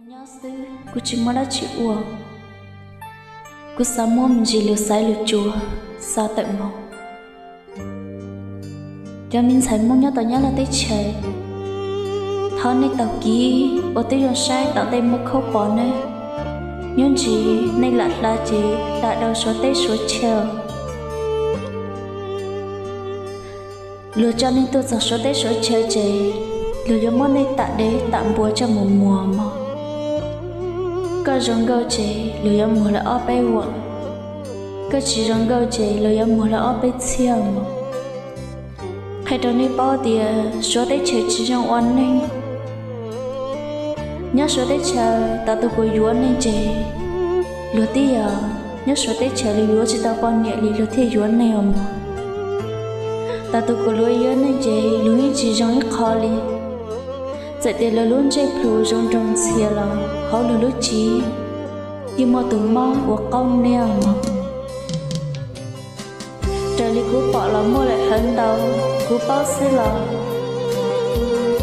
Nyob xwb kuv tsis muaj dab tsi ua, kuv xav muab me ntsis lus xaiv lus tsuas xa tawm mus. Cov me ntxhais Hmoob nyob tom Nyab Laj teb chaws, thov nej taug kev ua tib zoo saib tom ntej muaj khaub pom ne. Nyob ntsis nej lam hla ces hla rau Suav teb Suav chaw. Luag coj nej tuaj txog Suav teb Suav chaw ces luag yuav muab nej tam dev tam npua coj mus muag mog. Koj zoo nkauj ces luag yuav muag lawv ob peb vuam, koj tsis zoo nkauj ces luag yuav muag lawv ob peb txhiab mog. Qhia rau nej paub tias Suav teb chaws tsis zoo ua neeg. Nyob Suav teb chaws, tam tus kuv yuav nej ces luag tib yog nyob Suav teb chaws luag yuav tsis tau poj niam li luag thiaj yuav nej os mog. Tam tus kuv luav yuav nej ces luag yeej tsis zoo ib qho li. Txawm tias luag lub ntsej plhu zoo nraug ntxhias los hauv luag lub cev yeej muaj tus mob ua qaub niaj mog. Raws li kuv pom los muaj lawm heev ntau, kuv paub xwb los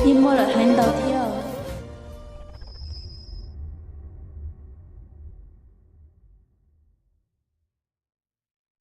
yeej muaj lawm heev ntau.